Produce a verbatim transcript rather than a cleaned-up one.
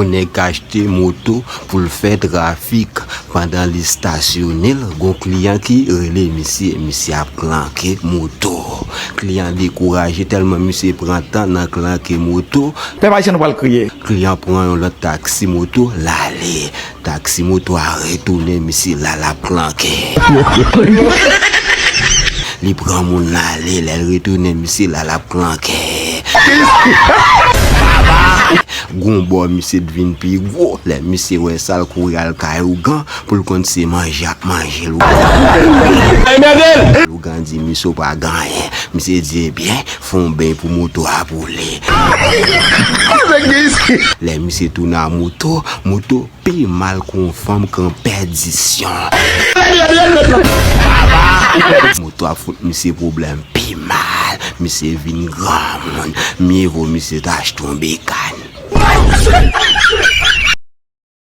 Yon nèg k achte moto pou l fè trafik. Pandan li stasyone l, gon kliyan ki rele misye. Misye ap klanke moto. Kliyan dekouraje tèlman misye pran tan nan klanke moto. Pèp ayisyen, nou pral kriye. Kliyan pran yon lòt taksi moto, l ale. Taksi moto a retounen misye la l ap klanke. Li pran moun l ale, lè l retounen misye la l ap klanke. Gon bò misye t vin pi gwo. Lè misye wè sa, l kouri al kay ougan pou l konn se manje ap manje l. Ougan di misye w pa gen anyen. Misye di, ebyen, fè yon beny pou moto a boule. Lè misye tounen a moto, moto pi mal k on fanm k an pèdisyon. Moto ap fout misye pwoblèm pi mal. Misye vin granmoun. Mye vo misye ta achte yon bekàn.